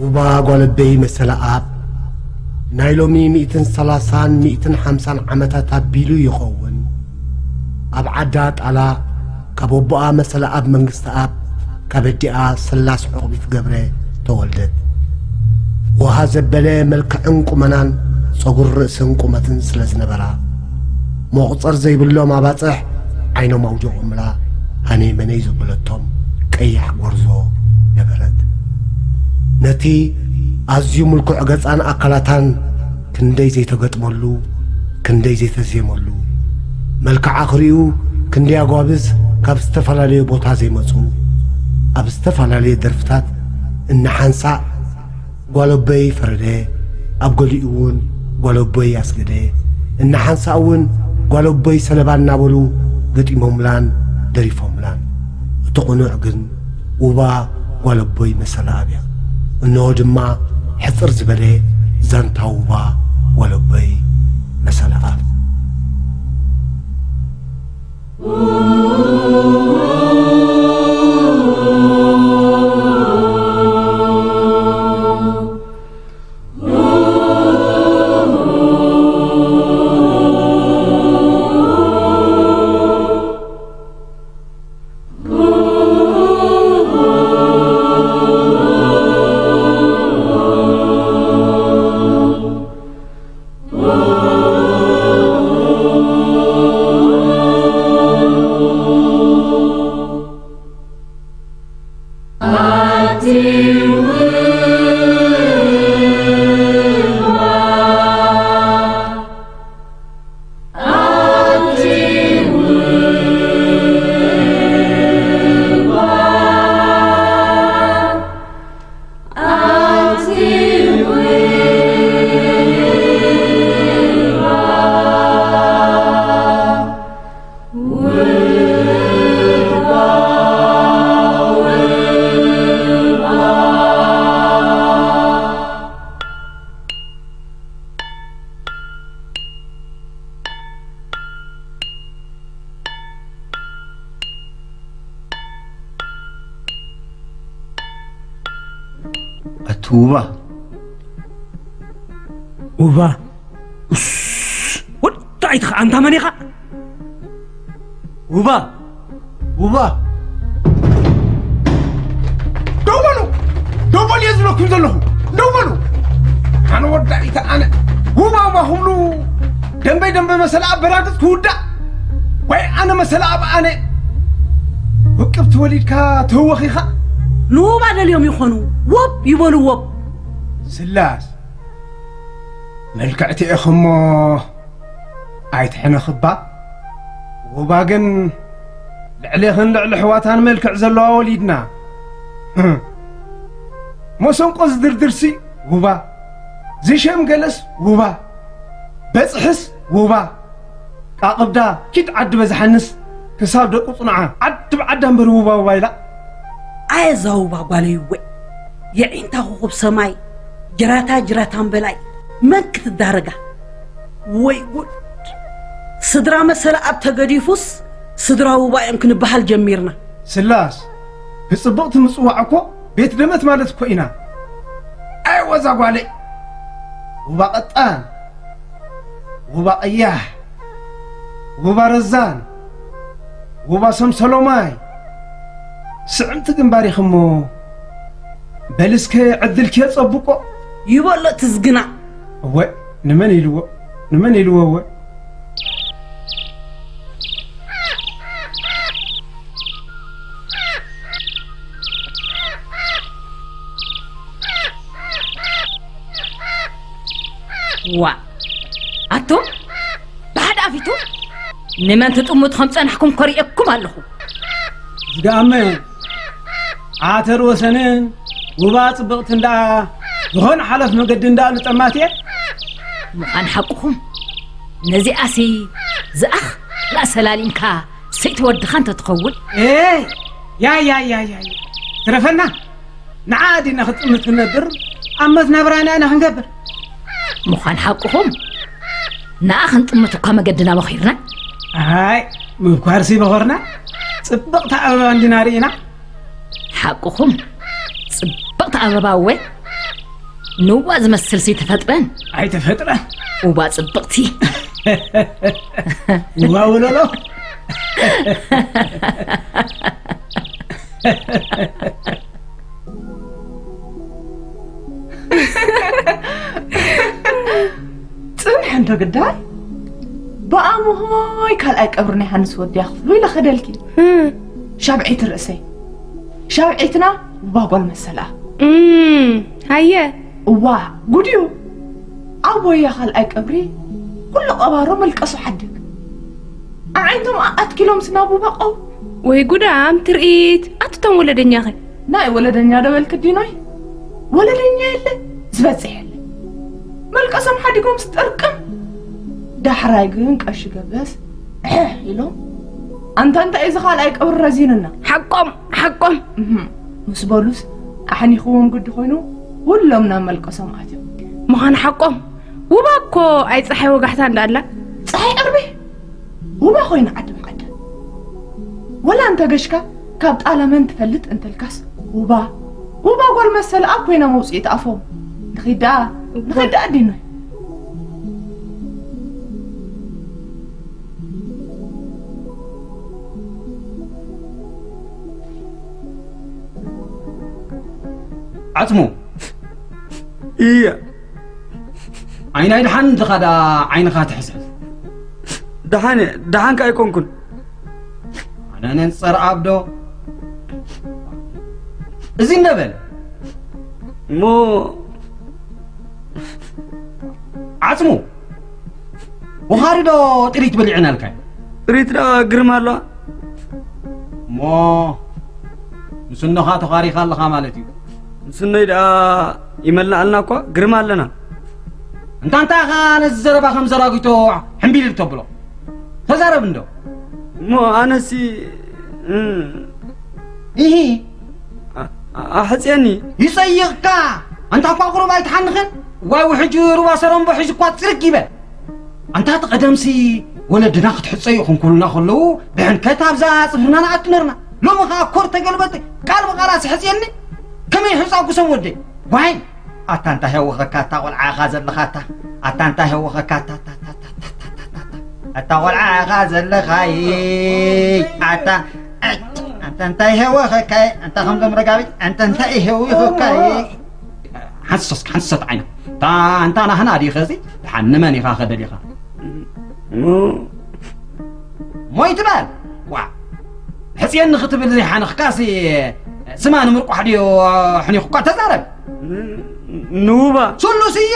ውባ ጓለበይ መሰለ ኣብ ናይ ሎሚ ሚእትን ሰላሳን ሚእትን ሓምሳን ዓመታት ኣቢሉ ይኸውን። ኣብ ዓዳ ጣላ ካብ ኣቦኣ መሰለ ኣብ መንግስቲ ኣብ ካብ ኣዲኣ ስላስ ዑቕቢት ገብረ ተወልደት። ውሃ ዘበለ መልክዕን ቁመናን ጸጉሪ ርእስን ቁመትን ስለ ዝነበራ፣ መቑጸር ዘይብሎም ኣባጽሕ ዓይኖም ኣውዲቖምላ ሃነይ መነይ ዘበለቶም ቀያሕ ጎርዞ ነበረት። ነቲ ኣዝዩ ምልኩዕ ገጻን ኣካላታን ክንደይ ዘይተገጥመሉ፣ ክንደይ ዘይተዜመሉ፣ መልክዓ ክርእዩ ክንደይ ኣጓብዝ ካብ ዝተፈላለየ ቦታ ዘይመጹ፣ ኣብ ዝተፈላለየ ደርፍታት እናሓንሳእ ጓለቦይ ፈረደ፣ ኣብ ገሊኡ እውን ጓለቦይ ኣስገደ፣ እናሓንሳእ እውን ጓለቦይ ሰለባ እናበሉ ገጢሞምላን ደሪፎምላን። እቲ ቅኑዕ ግን ውባ ጓለቦይ መሰለ ኣብ እያ። እንሆ ድማ ሕጽር ዝበለ ዛንታ ውባ ጓለቦይ መሰለ ኣብ። ኣቲ ውባ። ውባ። ኡስ! ወዲ ኣይትኻ፣ ኣንታ መን ኢኻ? ውባ! ውባ! ደው በሉ! ደው በሉ እየ ዝብለኩም ዘለኹ! ደው በሉ! ኣነ ወዳኢት ኣነ ውባ ውባ ክብሉ ደንበይ ደንበ መሰለ ኣብ በራግጽ ክውዳእ ወይ ኣነ መሰለ ኣብ ኣነ ውቅብቲ ወሊድካ ተህወኺኻ ንውባ ደልዮም ይኾኑ። ወብ ይበሉ ወብ። ስላስ መልክዕቲ ኢኽሞ ኣይትሕነኽባ። ውባ ግን ልዕሌኽን ልዕሊ ኣሕዋታን መልክዕ ዘለዋ ወሊድና። መሰንቆ ዝድርድርሲ ውባ፣ ዝሸምገለስ ውባ፣ በጽሕስ ውባ። ቃቕብዳ ኪድ ዓዲ በዝሓንስ ክሳብ ደቁ ጽኑዓ ዓዲ ብዓዳ እምበር ውባ ውባ ኢላ። ኣየ እዛ ውባ ጓለይ ወይ የዒንታ ኮኾብ ሰማይ ጅራታ ጅራታ እምበላይ መን ክትዳረጋ? ወይ ጉድ! ስድራ መሰለ ኣብ ተገዲፉስ ስድራ ውባ እዮም ክንበሃል ጀሚርና። ስላስ ብጽብቕቲ ምጽዋዕ እኮ ቤት ደመት ማለት እኮ ኢና። ኣይ ወዛ ጓለይ! ውባ ቀጣን፣ ውባ ቀያሕ፣ ውባ ረዛን፣ ውባ ሰምሰሎማይ፣ ስዕምቲ ግንባር ኢኽሞ። በል እስከ ዕድልኪ የጸብቆ። ይበሎ ትዝግና። እወ፣ ንመን ኢልዎ? ንመን ኢልዎ እወ? ዋ፣ ኣቱም ብሓደ ኣፊቱ ንመን ትጥምቱ ከም ጸናሕኩም ኮሪኤኩም ኣለኹ። ዝገኣመ ዓተር ወሰንን ውባ ጽብቕትን ደኣ ዝኾነ ሓለፍ መገዲ እንዳኣሉ ጠማት እየ። ምዃን ሓቅኹም። ነዚኣሲ ዝኣኽ ላሰላሊምካ ሰይቲ ወድኻ እንተትኸውን። ኤ፣ ያ፣ ያ፣ ያ፣ ያ፣ ያ። ትረፈና። ንዓ ዲና ክንጥምት ክንነብር፣ ኣብ መትናብራና ኢና ክንገብር። ምዃን ሓቅኹም። ንዓ ክንጥምት እኳ መገድና በኺርና። ኣይ፣ ምብኳርሲ በኾርና። ጽብቕቲ ኣበባ እንዲና ርኢና። ሓቅኹም። ጽብቕቲ ኣበባ እወ። ንዋ ዝመስል ዘይተፈጥረን። ኣይተፈጥረ። ውባ ጽብቕቲ። ውባ ወለሎ። ጽንሕ እንዶ ግዳይ። ብኣምሆይ ካልኣይ ቀብሪ ናይ ሃንስ ወዲ ክፍሉ ኢለ ኸደልኪ። ሻብዐይቲ ርእሰይ። ሻብዐይትና ውባ ጓል መሰላ። እም፣ ሃየ። እዋ፣ ጉድ እዩ። ኣቦያ ካልኣይ ቀብሪ ኩሉ ቀባሮ መልቀሱ ሓድግ። ኣዓይንቶም ኣኣትኪሎም ስናቡ በቐው። ወይ ጉዳም ትርኢት፣ ኣትቶም ወለደኛኸ? ናይ ወለደኛ ዶ በልክ ዲኖይ? ወለደኛ የለ፣ ዝበጽሕ የለ። መልቀሶም ሓዲጎም ስጥርቅም። ዳሕራይ ግን ቀሺ ገብረስ ዕሕ ኢሎም፣ ኣንታ እንታይ እዚ ካልኣይ ቀብሪ ረዚንና? ሓቆም፣ ሓቆም። እህም፣ ምስ በሉስ ኣሕኒኽዎም ግዲ ኮይኑ፣ ኩሎም ናብ መልቀሶም ኣትዮም። ምዃን ሓቆም። ውባ እኮ ኣይ ጸሓይ ወጋሕታ እንዳኣላ። ጸሓይ ዕርቢ ውባ ኮይና ዓዲ ብዓዲ። ወላ እንተ ገሽካ ካብ ጣለመን ትፈልጥ እንተልካስ ውባ፣ ውባ ጓል መሰል ኣብ ኮይና መውጽኢት ኣፎም። ንኺድ ደኣ፣ ንኺድ ደኣ ኣዲኖይ። ዓጽሙ። እየ። ዓይናይ ደሓን እንተኻ ደኣ ዓይንኻ ትሕዝሕዝ። ደሓን እየ፣ ደሓን ከኣ ኣይኮንኩን። ኣነ ነንጸር ኣብዶ። እዚ እንደ በል። እሞ ዓጽሙ። ወኻሪ ዶ ጥሪት በሊዕናልካ? ጥሪት ደኣ ግርማ ኣለዋ። እሞ ንስኖኻ ተኻሪኻ ኣለኻ ማለት እዩ። ንስኖይ ደኣ ይመልኣልና እኳ ግርማ ኣለና። እንታ እንታይ ኢኻ ነዚ ዘረባ ከም ዘራጒቶ ሕምቢል ተብሎ? ተዛረብ እንዶ። እሞ ኣነሲ፣ እ፣ ኢሂ። ኣ-፣ ኣ-፣ ኣሕጽየኒ። ይጸይቕካ። ኣንታ እኳ ቁሩብ ኣይትሓንኽን? ዋይ ውሕጅ ሩባ ሰረምቦ ሒዙ እኳ ጽርግ ይበል። ኣንታ እቲ ቀደምሲ ወለድና ክትሕጸዩ ኢኹም ክብሉና ከለዉ ብሕንከት ኣብዛ ጽፍርና ንኣቱ ነርና። ሎሚ ኸኣ ኮር ተገልበጠ ቃል ብቓል ኣስሕጽየኒ። ከመይ ሕጻጉሶም ወደይ? ዋይ ኣታ እንታይ ሄወኸካ ኣታ ቆልዓ ኢኻ ዘለኻ ኣታ። ኣታ እንታይ ሄወኸካ ኣታ፣ ኣታ፣ ኣታ፣ ኣታ፣ ኣታ፣ ኣታ፣ ኣታ፣ ኣታ። ኣታ ቆልዓ ኢኻ ዘለኻ፣ ይይ፣ ኣታ፣ ኣይ፣ ኣታ እንታይ ሄወኸካ፣ ኣታ ከምዞም ረጋቢት፣ ኣንታ እንታይ ሄዊኸካ፣ ይይ። ሓንሰስ፣ ሓንሰት ዓይና። ኣታ፣ ኣንታ ናህና ዲኸ እዚ? ደሓን ንመን ኢኻ ከደሊኻ? ሞይ ትበል? ዋ፣ ሕጽየኒ ክትብል ዘይሓነኽካሲ፣ ስማ ንምርቋሕ ድዮ ኣሕኒኹካ? ተዛረብ። ን-፣ ንውባ። ስሉስዬ!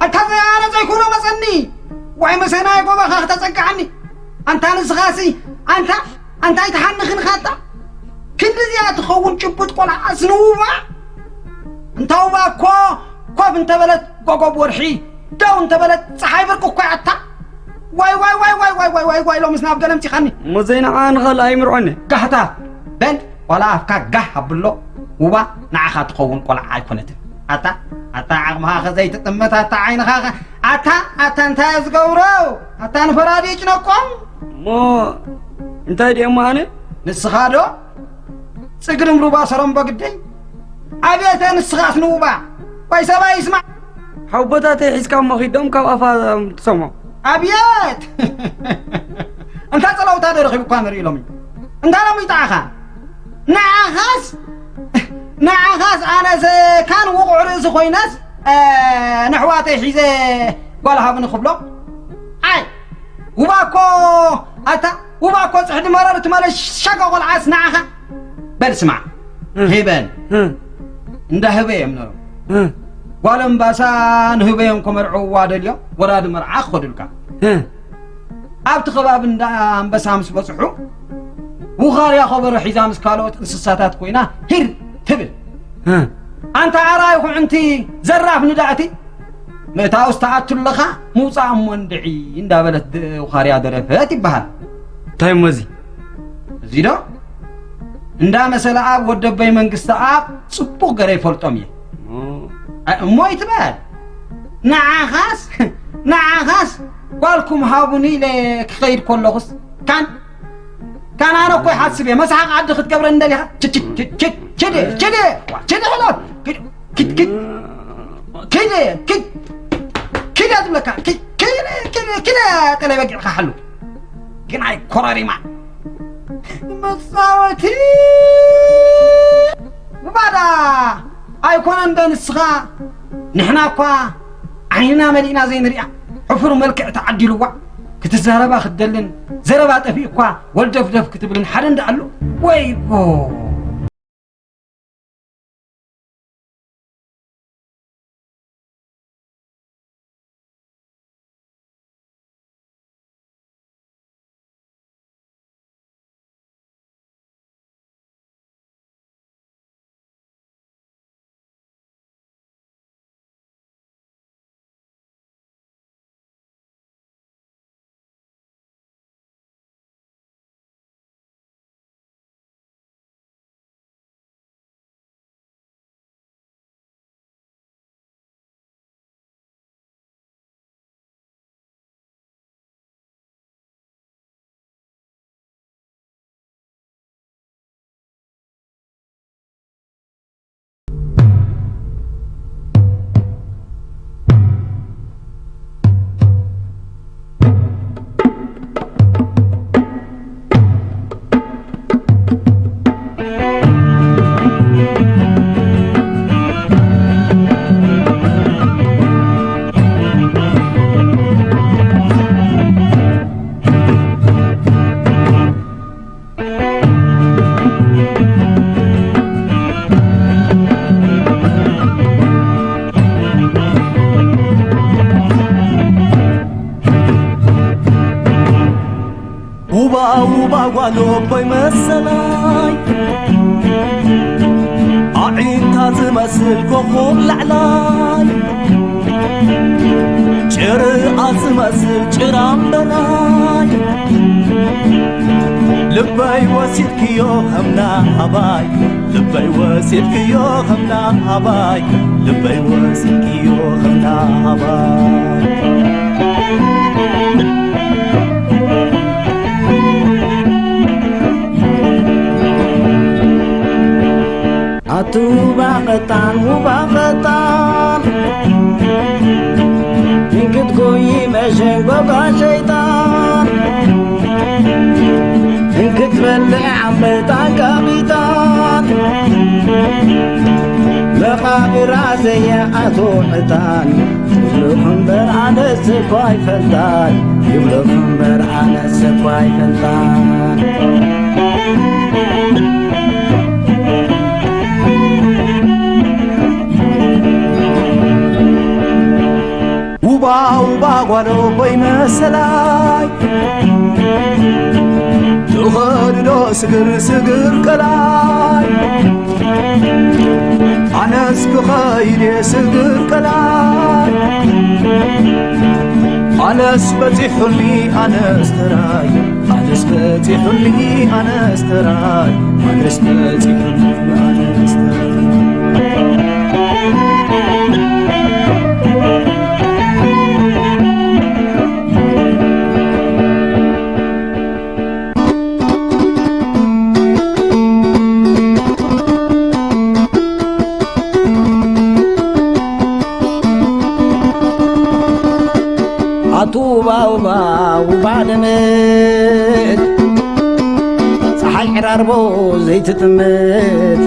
ኣንታ ዘ-፣ ኣነ ዘይኮኖ መጸኒ። ዋይ መሰናይ ጎባኻ ክተጸግዓኒ። ኣንታ ንስኻሲ፣ ኣንታ፣ ኣንታ ኣይትሓንኽን ኻታ። ክንድዚኣ ትኸውን ጭቡጥ ቆልዓስ ንውባ? እንታ ውባ እኮ ኮፍ እንተበለት ጎጎብ ወርሒ፣ ደው እንተበለት ጸሓይ ብርቂ እኮ እያ ኣታ። ዋይ፣ ዋይ፣ ዋይ፣ ሎምስ ናብ ገለ ኣምጺኻኒ። እሞ ዘይንዓ ንኻልእ ኣይምርዖኒ። ጋህታ በል፣ ዋላ ኣፍካ ጋህ ኣብሎ፣ ውባ ንዓኻ ትኸውን ቆልዓ ኣይኮነትን። ኣታ፣ ኣታ ዓቕምኻ ኸ ዘይትጥምት፣ ኣታ ዓይንኻ ኸ፣ ኣታ፣ ኣታ እንታይ እየ ዝገብሮ? ኣታ ንፈራዲ ይጭነቆም። እሞ እንታይ ድየ እሞ ኣነ? ንስኻ ዶ? ጽግርም ሩባ ሰረምቦ ግደይ። ኣቤተ ንስኻስ ንውባ። ዋይ ሰብኣይ ይስማዕ። ሓውቦታተይ ሒዝካ እሞ ኺዶም ካብ ኣፋ ትሰምዖ። ኣብየት! እንታ ጸላውታ ዶ ረኺቡ እኳ ንርኢ ሎሚ። እንታ ሎሚ ይጥዓኻ። ንዓኻስ፣ ንዓኻስ ኣነስ ካን ውቑዕ ርእሲ ኮይነስ፣ እ፣ ነሕዋተይ ሒዘ ጓል ሃብኒ ክብሎ። ኣይ፣ ውባ እኮ፣ ኣታ፣ ውባ እኮ ጽሕዲ መረር እቲ መለሻጋ ቆልዓስ ንዓኻ። በል ስማዕ፣ እ። ሄበን እ። እንዳ ህበ እዮም ነሮም። እ። ጓል ኣምባሳ ንህበዮም ከመርዕውዋ ደልዮም ወራዲ መርዓ ክኸዱልካ። እ። ኣብቲ ከባቢ እንዳ ኣንበሳ ምስ በጽሑ፣ ውኻርያ ከበሮ ሒዛ ምስ ካልኦት እንስሳታት ኮይና ሂር ትብል። እ። ኣንታ ኣራይ ኩዕንቲ ዘራፍ ንዳእቲ፣ ምእታውስ ትኣቱ ኣለኻ፣ ምውጻእ እሞ እንድዒ እንዳበለት ድ-፣ ውኻርያ ደረፈት ይበሃል። እንታይ እሞ እዚ? እዚ ዶ? እንዳ መሰለ ኣብ ወደበይ መንግስቲ ኣብ ጽቡቕ ገረ ይፈልጦም እየ። እ። እ-፣ እሞ ይትበል። ንዓኻስ፣ ንዓኻስ ጓልኩም ሃቡኒ ኢለ ክኸይድ ከለኹስ፣ ካን፣ ካን ኣነ እኮ ይሓስብ እየ። መስሓቕ ዓዲ ክትገብረኒ ደሊኻ? ች-፣ ች-፣ ች-፣ ች-፣ ችድ፣ ችድ፣ ችድ ሕሎት። ክድ፣ ክድ፣ ክድ። ኪደ ኪድ ኪደ ትብለካ ኪድ ኪደ ኪደ ኪደ ጠለ በጊዕካ ሓሉ ግን ኣይ ኮረሪማ መጻወቲ ባዳ ኣይኮነን ዶ ንስኻ? ንሕና እኳ ዓይንና መሊእና ዘይንሪኣ ሕፉር መልክዕ ተዓዲልዋ ክትዛረባ ክትደልን ዘረባ ጠፊእ እኳ ወልደፍደፍ ክትብልን ሓደ እንዳኣሉ ወይ ጎ ውባ ውባ ጓል ኣቦይ መሰላይ ኣዒንታ ዝመስል ኮኾብ ላዕላይ ጭርኣ ዝመስል ጭራ እምበላይ ልበይ ወሲድክዮ ከምና ኣባይ ልበይ ወሲድክዮ ከምና ኣባይ ልበይ ወሲድክዮ ከምና ኣባይ ኣቱባ ቀጣን ውባ ቀጣን እንክትጎይ መሸንጎጋ ሸይጣን እንክትበልዕ ዓንበጣን ቃቢጣን መቓብራ ዘየኣቶ ዕጣን ይብሉኽ እምበር ኣነስ እኳ ኣይፈልጣን ይብሉኽ እምበር ኣነስ እኳ ኣይፈልጣን ውባ ውባ ጓል ኣቦይ መሰላይ ትኸድዶ ስግር ስግር ቀላይ ኣነስ ክኸይድ እየ ስግር ቀላይ ኣነስ በፂሑኒ ኣነስ ተራይ ኣነስ በፂሑኒ ኣነስ ተራይ ኣነስ በፂሑኒ ኣነስ ተራይ ኣቱባውባ ውባ ደመት ፀሓይ ዕራርቦ ዘይትጥምት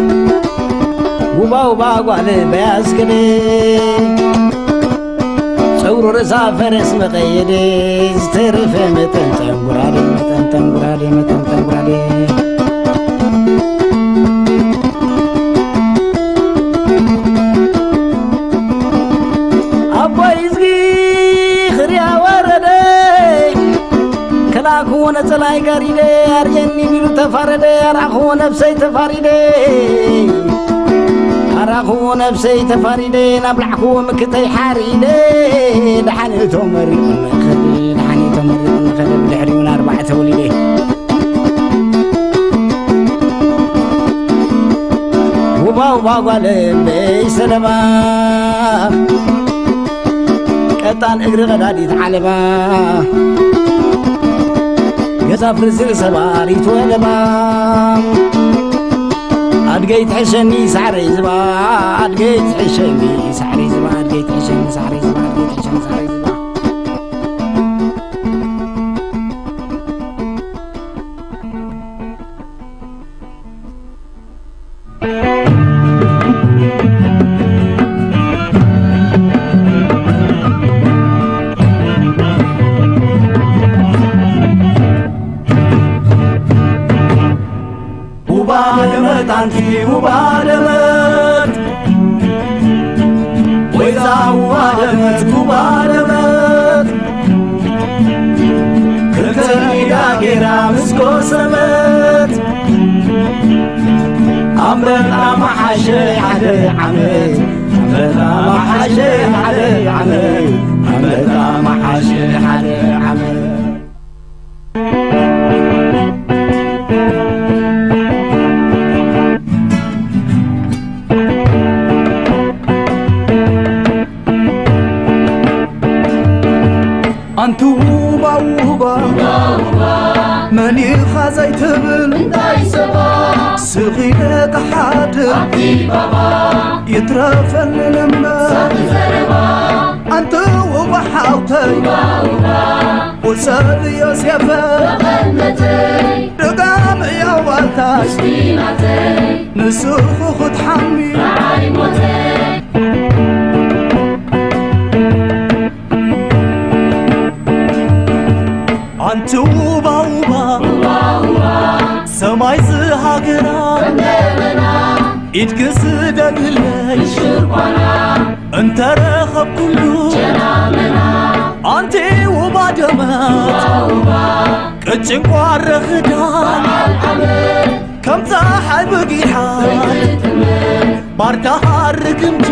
ውባውባ ጓል በያዝክል ጸጉሩ ርእሳ ፈረስ መቐየደ ዝተረፈ መጠን ጠንጉራደ መጠን ጠንጉራደ መጠን ጠንጉራደ ኣቦይ እዝጊ ክርያ ወረደ ከላእክዎ ነጸላይ ጋሪደ ኣርእየኒ ቢሉ ተፋረደ ኣርኣኽዎ ነብሰይ ተፋሪደ ኣራኹ ነብሰይ ተፋሪደ ናብ ላዕክዎ ምክተይ ሓሪደ ደሓን እቶ መሪቑ ንኸደ ደሓን እቶ መሪቑ ንኸደ ብድሕሪኡ ንኣርባዕተ ወሊደ ውባ ውባ ጓለበይ ሰለማ ቀጣን እግሪ ቀዳዲት ዓለባ ገዛ ፍርዝር ሰባሪት ወለባ ኣድገይ ትሕሸኒ ሳዕረይ ዝባ ኣድገይ ትሕሸኒ ሳዕረይ ዝባ ኣድገይ ትሕሸኒ ሳዕረይ ዝባ ኣድገይ ትሕሸኒ ሳዕረይ ዝባ ውባ ደመት ኣንቲ ውባ ደመት ወይዛ ውባ ደመት ውባ ደመት ክልተ ኢዳ ጌራ ምስ ጎሰመት ኣንበጣ መሓሸ ሓደ ዓመት ኣንበጣ መሓሸ ሓደ ዓመት ኣንበጣ መሓሸ ሓደ ዓመት ኣንቲ ውባ ውባ መን ኢኻ ዘይትብል እንታይ ሰባ ስኺለ ክሓድር ኣብቲ ባባ ይትረፈንን እምበር ሳቲ ዘረባ ኣንቲ ውባ ሓውተይ ውባ ውባ ውሰድ ዮሴፈ መቐነተይ ድጋም እያ ዋልታ ምስኪናተይ ንስኹ ክትሓሚ ንዓይ ሞተይ ኣንቲ ውባ ውባ ሰማይ ዝሃገራ ኢድኪ ስደድለይ እንተረኸብኩሉ ኣንቲ ውባ ደመት ቅጭን ቋረ ኽዳን ከም ፀሓይ ብጊሓት ባርካ ሃሪ ግምጃ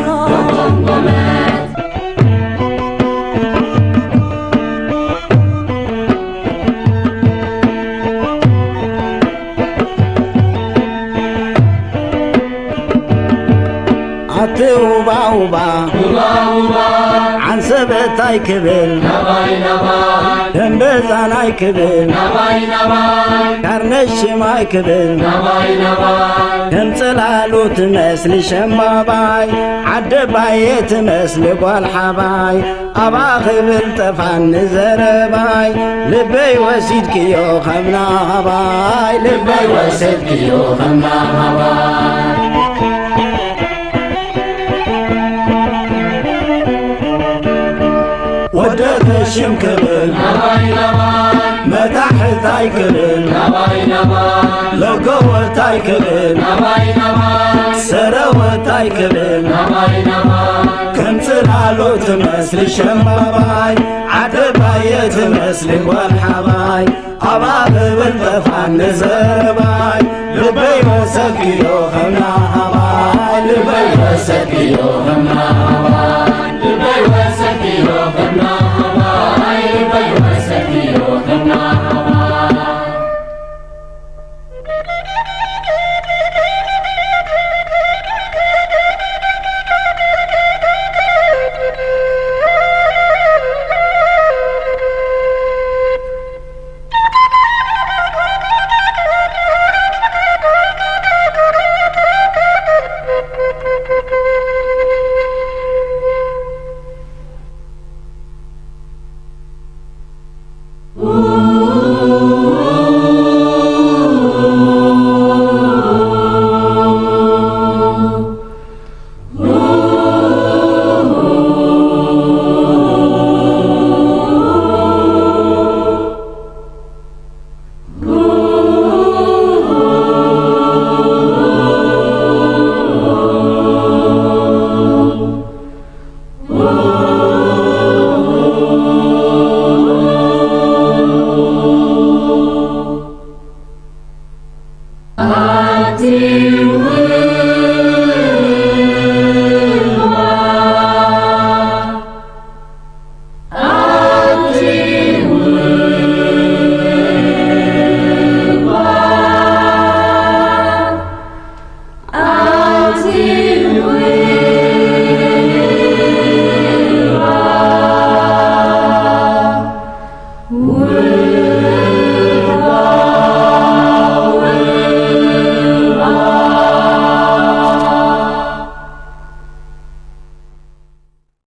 ኣቲ ውባ ውባ ዓንሰበታይ ክብል ደንበዛናይ ክብል ካርነሽማይ ክብል ከም ጽላሉ ትመስሊ ሸምባባይ ዓደባየ ትመስሊ ጓል ሓባይ ኣባ ክብል ጠፋኒ ዘረባይ ልበይ ወሲድክዮ ከም ናባይ ልበይ ወሰድክዮ ከም ናባይ ወደተ ሽም ክብል ናባይ ናባይ መታሕታይ ክብል ናባይ ናባይ ለጎወታይ ክብል ናባይ ናባይ ሰረወታይ ክብል ናባይ ናባይ ከም ጽላሎ ትመስሊ ሸምባባይ ዓደባየ ትመስሊ ጓል ሓባይ ኣባ ክብል ጠፋኒ ዘረባይ ልበይ ወሰድክዮ ከም ናባይ ልበይ ወሰድክዮ ከም ናባይ